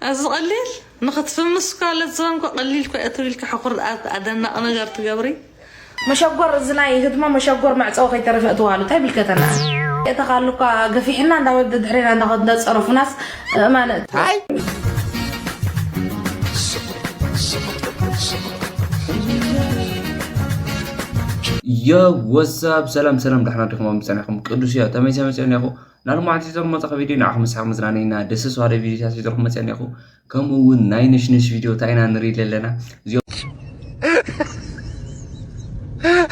እዚ ቀሊል ንኽትፍምስ እኳ ለዝባንኮ ቀሊል እኮ እያ ትብል፣ ሕቑር ኣደናቂ ነገር ትገብሪ። መሸጎር፣ እዚ ናይ ህድሞ መሸጎር መዕጸዊ ከይተረፈ እትዋሉ እንታይ ይምልከተና? እተኻሉካ ገፊሕና እንዳወደ ድሕሬና እንዳኸ-፣ እንዳጸረፉናስ እማነ። ታይ? ዮ ወሳብ ሰላም ሰላም፣ ዳሕና ዲኹም? ኣብ ምጸናኹም ቅዱስ እያ ተመይሰ መጸኒኹ ናሉ ማዕንቲ ዘር መጻኸ ቪድዮ ንዓኹም ምሳሕ መዝናነይና ደስ ዝባለ ቪዲዮታት ይዘርኩ መጸኒኹ። ከምኡ እውን ናይ ነሽነሽ ቪድዮ እንታይ ኢና ንርኢ ኣለና። እዚኦም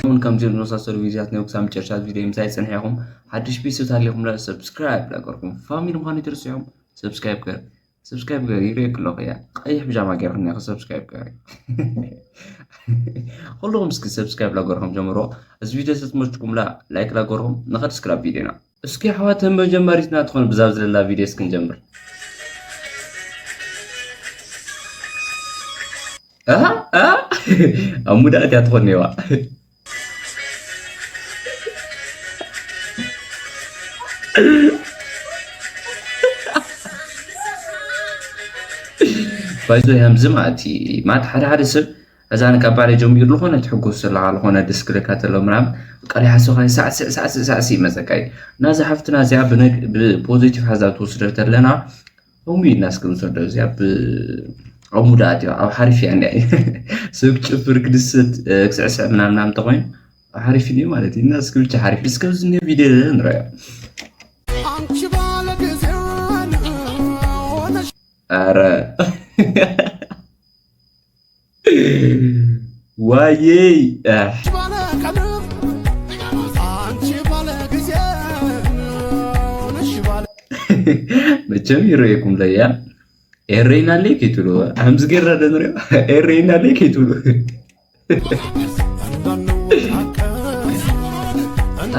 እውን ከምዚኦም ዝመሳሰሉ ቪዲዮታት ናይ ክሳብ መጨረሻ ቪድዮ ምሳይ ጽንሐኹም። ሓድሽ ቤተሰብ ታሊኹም ላ ሰብስክራይብ ላገርኩም ፋሚሊ ምዃኑ ይትርስዑም። ሰብስክራይብ ገር ሰብስክራይብ ገር ይርእየክ ኣለኹ እያ። ቀይሕ ብጃማ ገይርክኒ ኢኺ ሰብስክራይብ ገር። ኩልኹም እስኪ ሰብስክራይብ ላገርኩም ጀምሮ። እዚ ቪድዮ ተትመችኩም ላ ላይክ ላገርኩም። ንኸድ ስክራብ ቪድዮና እስኪ ኣሕዋት መጀመሪትና ትኾን ብዛብ ዝለላ ቪድዮ እስኪ ንጀምር። ኣሃ፣ ኣሃ። ኣብ ሙዳእት እያ ትኾን ነዋ። ባይዞ ከምዚ ማለት እዩ። ማለት ሓደ ሓደ ሰብ እዛ ንካብ ባዕለይ ጀሚሩ ዝኾነ ትሕጎስ ዘለኻ ዝኾነ ደስ ክብለካ ተሎ ምናምን በቃ ናይ ሓሶኻ ሳዕስዕ ሳዕስዕ ሳዕስዕ ይመፀካ እዩ። ናዛ ሓፍትና እዚኣ ብነግ- ብፖዚቲቭ ሓዛ ትወስደ ተለና ሎሚ ኢልና እስኪ ንውሰዶ እዚኣ ብ- ኣብ ሙዳኣት እያ ኣብ ሓሪፍ እያ እንዲያ ሰብ ክጭፍር ክድሰት ክስዕስዕ ምናምን ምናምን ተኾይኑ ኣብ ሓሪፍ እዩ ማለት እዩ። እና እስኪ ብቻ ሓሪፍ እስከ ኣብዚ ኒኦ ቪድዮ ንረዮ። ኣረ ዋየይ ኣሕ። መቸም ይረየኩም ለያ ኤረይናለይ ከይትብሉ ኣምዚ ጌርና ደንሪኦ ኤረይናለይ ከይትብሉ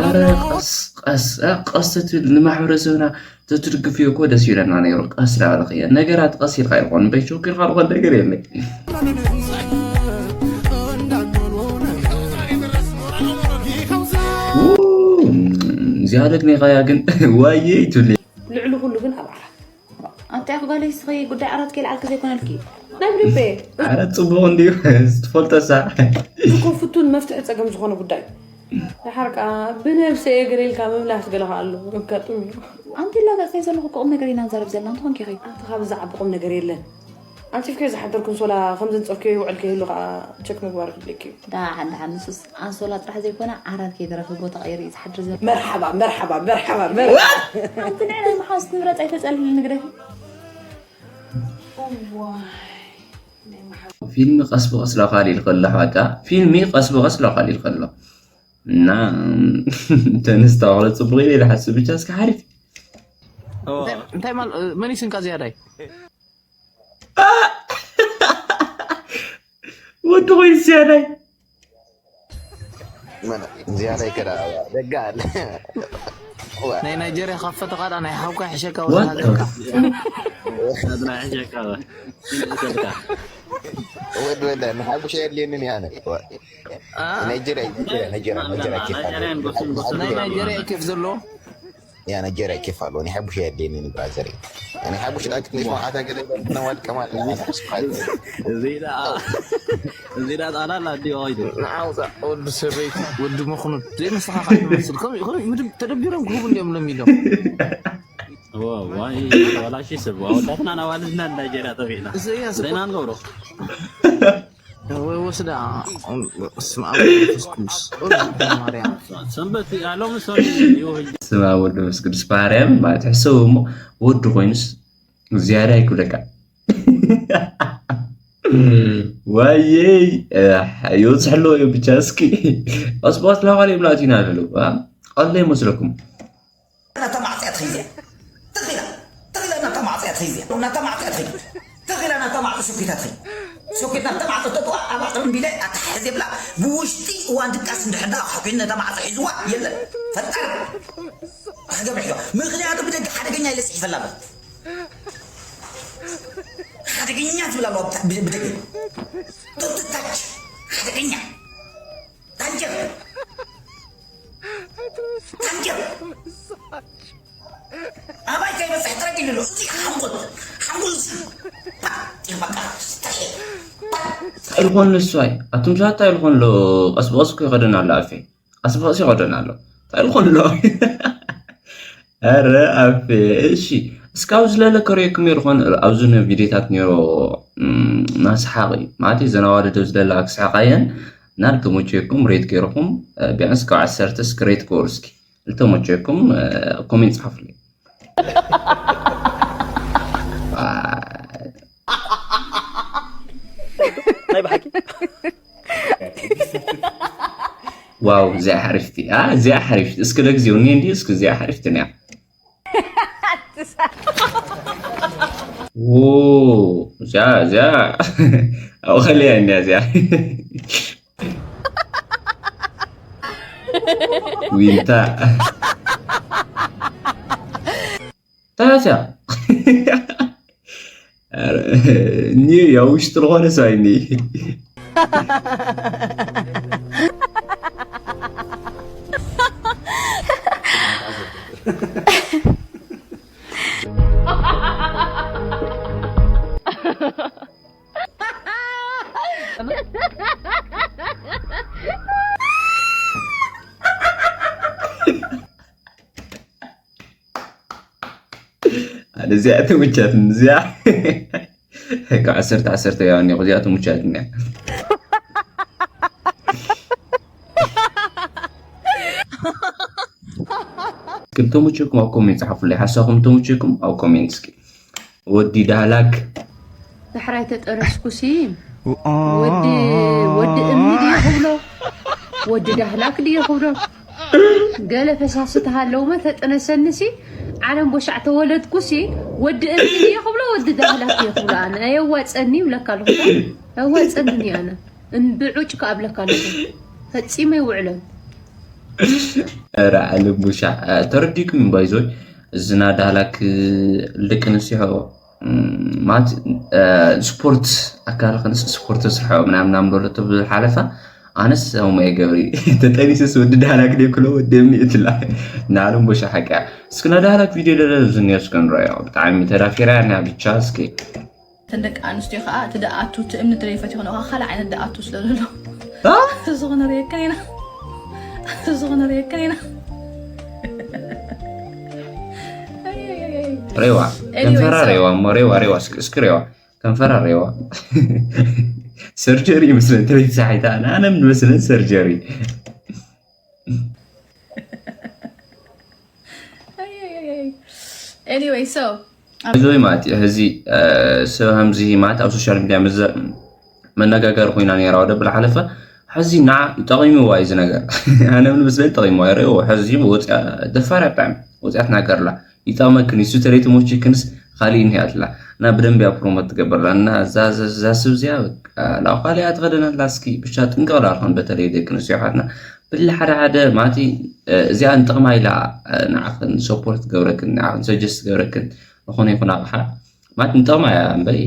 ኣረ ቀስ ቀስ ቀስ ትብል ንማሕበረሰብና ተትድግፍዮ እኮ ደስ ይብለና ነይሩ። ቀስ ዳበለ ክየ ነገራት ቀስ ኢልካ ይኾን በይ ሾክ ኢልካ ዝኾን ነገር የለ። እዚኣ ደግሜኻያ ግን ዋየ ይትብሊ። ልዕሊ ኩሉ ግን ኣብ ዓራት ኣንታይ ክጋለይ ስኺ ጉዳይ ዓራት ከይልዓልኪ ዘይኮነልኪ ናብ ልበ ዓራት ጽቡቕ እንድዩ ትፈልጦሳ። ዝኮ ፍቱን መፍትሒ ጸገም ዝኾነ ጉዳይ ደሓር ከኣ ብነብሰ እየ ገለ ኢልካ ምምላስ ገለ ከኣ ኣሎ። ኣጋጥም እዩ። ኣንቲ ይላገጽ ናይ ዘለኹ እኮ ቁም ነገር ኢና ንዛረብ ዘለና። እንታይ ኮንኪ ኢኺ? ኣንቲ ካብ ዝዓቢ ቁም ነገር የለን። ኣንጺፍክዮ ዝሓደርኩ ኣንሶላ ከም ዘንጸፍክዮ ይውዕል ከይህሉ ከኣ ቸክ ምግባር ክድልየኪ እዩ። ደሓን ደሓን፣ ንሱስ ኣንሶላ ጥራሕ ዘይኮነ ዓራት ከይደረፈ ቦታ ቀይሩ እዩ ዝሓድር ዘሎ። መርሓባ መርሓባ መርሓባ መርሓባ። ኣንቲ ንዕና መሓውስ ንብረት ኣይተጸልልን ንግደፊ። እዋይ። ፊልሚ ቀስ ብቐስ ላኻል ኢልከሎ ኣሕዋታ ፊልሚ ቀስ ብቐስ ላኻል ኢልከሎ እና ተነስታወለ ጽቡቕ ኢለ ኢለ ሓስብ ብቻ እስከ ሓሪፍ እንታይ ማል መን ይስንካ ዝያዳይ ወዲ ኾይ ዝያዳይ ዝያዳይ ከዳ ደጋ ኣለ ናይ ናይጀርያ ካብ ፈተኻ ዳ ናይ ሓውካ ይሕሸካ ወላ ሃገርካ ናይ ሕሸካ ይሕሸልካ ወድ ወደ ንሓጉሽ የድልየንን ያነ ናይጀርያ ናይጀርያ ናይጀርያ ኬፍ ናይ ናይጀርያ ኬፍ ዘሎ ያ ናይጀርያ ኬፍ ኣሎ ናይ ሓጉሽ የድልየንን ብራዘር ናይ ሓጉሽ ዳክት ናይ ሸውዓተ ገለ ነዋድ ከማል እዚ ዳ ጣና ኣላ ዲ ኦይዶ ንዓውፃ ወዲ ሰበይቲ ወዲ መኹኑት ዘይመሰኻኻ ትመስል ከምኡ ከምኡ ምድብ ተደቢሮም ክህቡ እንዲኦም ሎም ኢሎም ዋይ ዋላሺ ሰብ ኣወዳትና ናዋልድና ናይጀርያ ጠፊእና ዜና ንገብሮ ወይ ወስዳ ስም ኣብ መንፈስ ቅዱስ ማርያም ሰንበት ሎሚ ሰንበት እዩ ሕጂ ስማ ወዲ መንፈስ ቅዱስ ማርያም ማለት ሕሰቡ እሞ ወዲ ኮይኑስ ዝያዳ ኣይክብለካ ዋየይ ይወፅሕ ኣለዎ እዮም ብቻ እስኪ ቀስበቀስ ላኳል እዮም ላእቲና ኣለዉ ቀለ ይመስለኩም ናታ ማዕፅያ ትኸይድ እያ ተኺላ ተኺላ ናታ ማዕፅያ ትኸይድ እያ ናታ ማዕፅያ ትኸይድ ተኺላ ናታ ማዕፅ ሶኬታ ትኸይድ ሶኬት ናታ ማዕፅ ተጥዋ ኣብ ኣጥር ቢለ ኣታሓሕዝ የብላ ብውሽጢ እዋን ድቃስ እንድሕር ደኣ ኮይኑ ነታ ማዕፅ ሒዝዋ የለን ፈጣሪ ኣገብ ሒዋ ምክንያቱ ብደገ ሓደገኛ ኢለ ፅሒፈላ ኣሎ ሓደገኛ ትብል ኣለዋ ብደገ ቶትታች ሓደገኛ ዳንጀር ኣባይ ከይበፅሕ ተረጊሉ ኣሎ። እዚ ሓንጎል፣ ሓንጎል እዚ። ፓ! ይበቃ። እንታይ ኢልኮን ንሱ ኣይ? ኣቱም ሰባት እንታይ ኢልኮን ኣሎ? ቀስ ብቐስ እኮ ይኸደን ኣሎ ኣፌ። ቀስ ብቐስ ይኸደን ኣሎ። እንታይ ኢልኮን ኣሎ? ኧረ ኣፌ፣ እሺ። እስካብ ዝለለ ከርእየኩም ነይሩ ኾን ኣብዚ ነ ቪዲዮታት ነይሩ፣ እም፣ ናስሓቕ እዩ። ማለት እዩ፣ ዘናዋልድ ኣብ ዝለላ ክስሕቓየን፣ እና ልተመቸየኩም ሬት ገይርኩም፣ እ፣ ቢያንስ ካብ ዓሰርተ እስኪ ሬት ገበሩ እስኪ። ልተመቸየኩም፣ እ፣ ኮሜንት ጻፉልኝ። አ፣ ናይ ብሓቂ? ዋው፣ እዚኣ ሓሪፍቲ። አ፣ እዚኣ ሓሪፍቲ። እስኪ ለግዚው እኔ እንዲ፣ እስኪ እዚኣ ሓሪፍቲ ነያ። ዎ፣ እዚኣ፣ እዚኣ። ኣብኸልያ እንዲያ እዚኣ። ዊንታ። ታዲያ። ኧረ፣ እኒ ያው ውሽጥ ለሆነ ሳይኒ። ኣነ እዚኣ ተመቻትኒ፣ እዚኣ ካብ ዓሰርተ ዓሰርተ ያው እኒኦ፣ እዚኣ ተመቻትኒ እያ። እስኪ እንተመቸኩም ኣብ ኮሜንት ጸሓፉለይ፣ ሓሳብኩም እንተመቸኩም ኣብ ኮሜንት እስኪ። ወዲ ዳህላክ። ዳሕራይ ተጠነስኩሲ፣ ወዲ፣ ወዲ እምኒ ድየ ክብሎ? ወዲ ዳህላክ ድየ ክብሎ? ገለ ፈሳሲ ተሃለውመ ተጠነሰንሲ፣ ዓለም ቦሻዕ ተወለድኩሲ፣ ወዲ እምኒ ድየ ክብሎ? ወዲ ዳህላክ ድየ ክብሎ? ኣነ ኣየዋጸኒ ይብለካ ኣለኹ። ኣየዋጸኒ ኣነ። እምብዑጭ ከኣብለካ ኣለኹ። ፈጺመ ይውዕለን። ኧረ ዓለም ቦሻዕ፣ እ፣ ተረዲእኩም እዩ ባይዞይ። እዚ ናዳህላክ ደቂ ኣንስትዮ፣ እም፣ ማለት፣ እ፣ ስፖርት ኣካል ክንስ ስፖርት ተስርሖ ምናምን ምናምን በለቶ ብዝሓለፈ ኣነስ ኣውማ ይገብሪ። ተጠኒስስ ወዲ ዳህላክ ደይ ክሎ ወዲ እምኒ እትላ። ንዓለም ቦሻዕ ሓቂ እያ። እስኪ ናዳህላክ ቪድዮ ደለ ዝንዮ እስከ ንረዮ። ብጣዕሚ ተዳፊራ እያ ብቻ እስኪ። እተን ደቂ ኣንስትዮ ከዓ እቲ ደኣቱ፣ እቲ እምኒ እንተ ዘይፈትዩ ከነኡ ከዓ ካልእ ዓይነት ደኣቱ ስለ ዘሎ። አ? እዚ ክነርእየካ ኢና። እዚ ክነርእየካ ኢና። ኣይ፣ ኣይ፣ ኣይ፣ ኣይ። ሬዋ፣ Anyway, ከንፈራ so ሬዋ፣ እሞ ሬዋ፣ ሬዋ፣ እስኪ፣ እስኪ ሬዋ፣ ከንፈራ ሬዋ። ሰርጀሪ ይመስለን፣ ተበይ ተሳሒታ፣ ኣነ፣ ኣነ ምን መስለን ሰርጀሪ። ኣይ፣ ኣይ፣ ኣይ፣ ኣይ። Anyway, so ኣብዚ ወይ ማለት እዩ፣ ሕዚ፣ እ፣ ሰብ ከምዚ ማለት ኣብ ሶሻል ሚድያ መዘ-፣ መነጋገሪ ኮይና ነይራ ወደ ብላ ሓለፈ። ሕዚ ንዓ ይጠቒምዋ እዩ እዚ ነገር። ኣነ ምን ምስለኒ ጠቒምዋ ይረእዎ። ሕዚ ወፅያ ደፋር እያ ብጣዕሚ። ወፅያ ትናገርላ። ይጠቕመክን እዩ፣ እሱ ተለይ ተሞችክንስ ካሊእ እንሄ ኣትላ። እና ብደንብ እያ ፕሮሞት ትገብርላ። እና እዛ፣ እዛ፣ እዛ ስብ እዚኣ በቃ ላው ካሊኣ ትኸደን ኣላ። እስኪ ብቻ ጥንቀቕ ዳርኸን በተለይ ደቂ ኣንስትዮ ኣሕዋትና። ብለ ሓደ ሓደ ማቲ፣ እ፣ እዚኣ ንጥቕማ ኢላ፣ እ፣ ንዓኽን ሰፖርት ትገብረክን፣ ንዓኽን ሰጀስት ትገብረክን ዝኾነ ይኹን ኣቕሓ፣ ማለት ንጥቕማ እያ እምበይ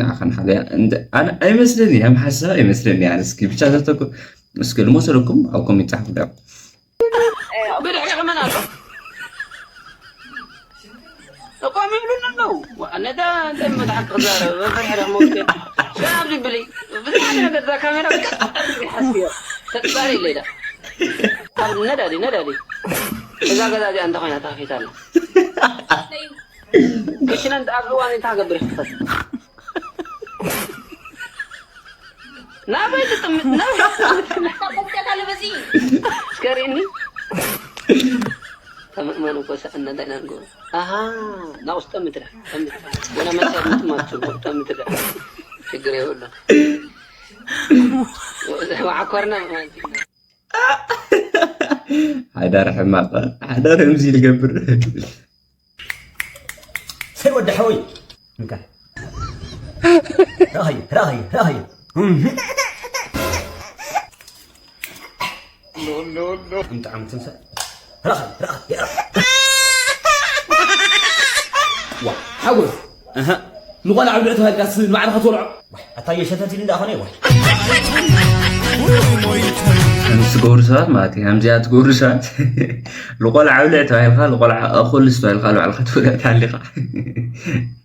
ንዓኽን ሓሊያ እንደ-፣ ኣነ ኣይመስለኒ፣ ከም ሓሳብ ኣይመስለኒ። ኣነ እስኪ ብቻ ዘተኩ-፣ እስኪ ልመሰለኩም ኣብ ኮሜንት ጻሕፉ ዳኹ። ብድሕሪኺ መን ኣሎ? እኮ ይብሉኒ ኣለዉ። ዋ፣ ነታ እንታይ መድሓን ክዛረብ፣ በፍርሒ ዶ መውደድ? ሽራ ኣብዚ ብሊ። ብዙሕ ሓደ ነገር እዛ ካሜራ ብጣዕሚ ሓስዮ። ተጽባሪ ኢለ ኢዳ። ኣብ ነዳዲ፣ ነዳዲ። እዛ ገዛ እዚኣ እንታይ ኮይና ተኸፊታ ኣላ? ክሽነ እንተ ኣብ እዋን እንታይ ክገብር ይኽፈት? ናበይ ትጥምት? ናበይ ትጥምት? እስከ ሪእኒ። ተመእመኑ እኮ ሰ-፣ እና እንታይ ኢና ንገብሮ? ኣሃ፣ ናብኡ ጠምት ዳ፣ ጠምት። ወላ መሳብ ምጥማት ጽቡቕ፣ ጠምት ዳ። ችግር የብሉን። መዓኮርና ማለት እዩ። ሓዳር ሕማቕ፣ ሓዳር ከምዚ ልገብር። ሰይ ወዲ ሓወይ። እንካ። ራኸይ፣ ራኸይ፣ ራኸይ። ኖ፣ ኖ፣ ኖ። እንጣዕም ትንሳእ። ራኸይ፣ ራኸይ፣ ራኸይ። ዋ፣ ሓጎስ። ኣሃ። ንቆልዓ ብልዕ ተባሂልካስ ንባዕልኻ ትበልዖ? ዋይ፣ ኣታ የሸተት ኢሉ እንዳኾነ፣ ዋይ። ከምዚ ትገብሩ ሰባት ማለት እዩ። ከምዚኣ ትገብሩ ሰባት ልቆልዓ ብልዕ ተባሂልካ፣ ልቆልዓ ኣኹልስ ተባሂልካ፣ ልባዕልካ ትውልዕ ተሃሊኻ።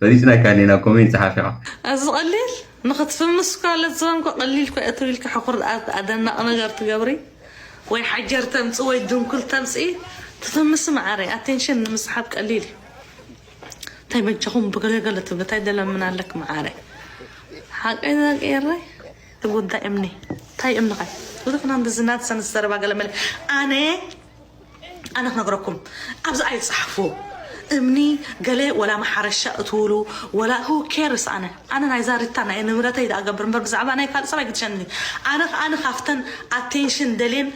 ፈሊጥናካ እኒና ኮሜንት ጸሓፊኻ። እዚ ቀሊል ንኽትፍምስ እኳ ለዝባን እኳ ቀሊል እኳ እትው ኢልካ ሕኹር ኣደናቕ ነገር ትገብሪ ወይ ሓጀር ተምፅ ወይ ድንኩል ተምፅኢ ትፍምስ መዓረይ ኣቴንሽን ንምስሓብ ቀሊል እዩ። እንታይ በጃኹም ብገለገለ ትብል እንታይ ደለምን ኣለክ መዓረይ ሓቀይ ዘቀየረይ ትጉዳይ እምኒ እንታይ እምንኻይ ብዙሕ ናንዲ ዝናት ሰንስ ዘረባ ገለ መለ ኣነ ኣነ ክነግረኩም ኣብዚ ኣይፅሓፉ እምኒ ገለ ወላ መሓረሻ እትውሉ ወላ who cares ኣነ ኣነ ናይዛ ሪታ ናይ ንብረተይ ዝኣገብር እምበር ብዛዕባ ናይ ካልእ ሰብ ኣይግድሸኒ ኣነ ከኣ ካብተን ኣቴንሽን ደልየን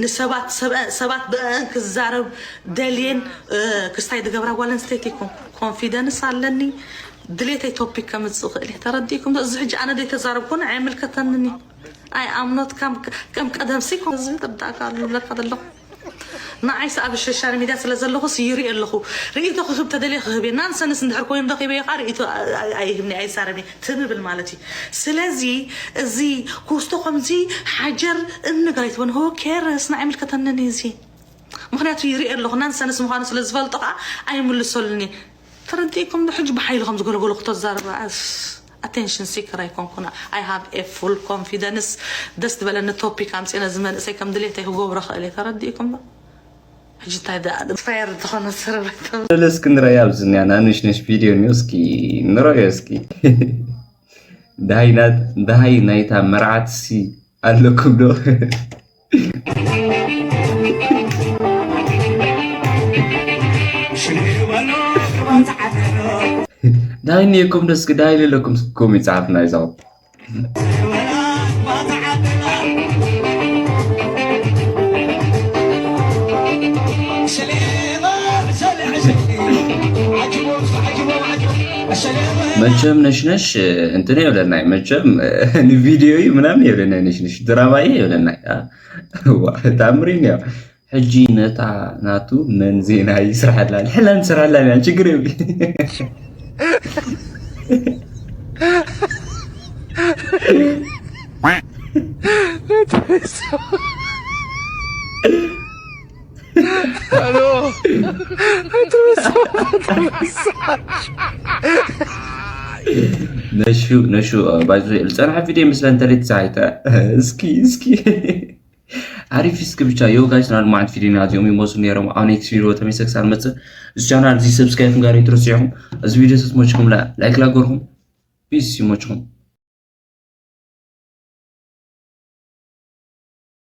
ንሰባት ሰባት ብአን ክዛረብ ደልየን ክስታይ ዝገብራ ጓል ኣንስተይቲ ኮንፊደንስ ኣለኒ ድሌተይ ቶፒክ ከምፅእ ክእል ተረዲእኩም እዚ ሕጂ ኣነ ዘይተዛረብኩ ንዓይ ኣይምልከተንን I am not ከም ቀደም ሲ እዚ ትርዳእካ ኣሎ ዝብለካ ዘለኹ ንዓይስ ኣብ ሶሻል ሚድያ ስለ ዘለኹስ ይርኢ ኣለኹ ርእይቶ ክህብ ተደልየ ክህብ እየ ናንሰንስ እንድሕር ኮይኑ ረኺበዮ ከዓ ርእይቶ ኣይህብኒ ኣይዛረብኒ ትንብል ማለት እዩ ስለዚ እዚ ኩስቶ ከምዚ ሓጀር እምኒ ገለ ኣይትበን ሆ ኬርስ ንዓይ ምልከተንን እዩ እዚ ምክንያቱ ይርኢ ኣለኹ ናንሰንስ ምዃኑ ስለ ዝፈልጦ ከዓ ኣይምልሰሉን እየ ተረዲእኩም ዶ ሕጂ ብሓይሊ ከም ዝገለገሉ ክተዛረበ ኣቴንሽን ሲከር ኣይኮንኩን I have a full confidence ደስ ዝበለኒ ቶፒክ ኣምፅእ ነዚ መንእሰይ ከም ድሌተይ ክገብሮ ክእል እየ ተረዲእኩም ዶ ሕጂ እንታይ ደኣ ፋየር ዝኾነ ስርበቶም ለስ ክንረያ ኣብዚ እኒኣ ናንሽንሽ ቪድዮ ኒዮ እስኪ ንረዮ እስኪ ደሃይ ናይታ መርዓት ሲ ኣለኩም ዶ ዳይኒ የኩም ደስክ ዳይ ለለኩም ስኩም ይጻፍ ናይ ዛው መቸም ነሽነሽ እንትን የብለናይ መቸም ንቪድዮ እዩ ምናምን የብለናይ ነሽነሽ ድራማ እዩ የብለናይ ታምሪን ያ ሕጂ ነታ ናቱ መን ዜና ይስራሐላ ንሕና ንስራሐላ ኢና ችግር የብሉ ነሹ ነሹ ባይዞ ዝፀንሐ ቪድዮ ምስለ እንተሪት ሳይተ እስኪ እስኪ ኣሪፍ እስኪ ብቻ ዮ ጋይስ ናሉ ማዓት ቪድዮ ናዚኦም ይመስሉ ነይሮም ኣብ ኔክስት ቪድዮ ተመሰክስ ኣልመፅእ እዚ ቻናል እዚ ሰብስክራይብ ጋር ይትረስዕኹም እዚ ቪድዮ ስትሞችኩም ላይክ ላገርኩም ፒስ ይሞችኩም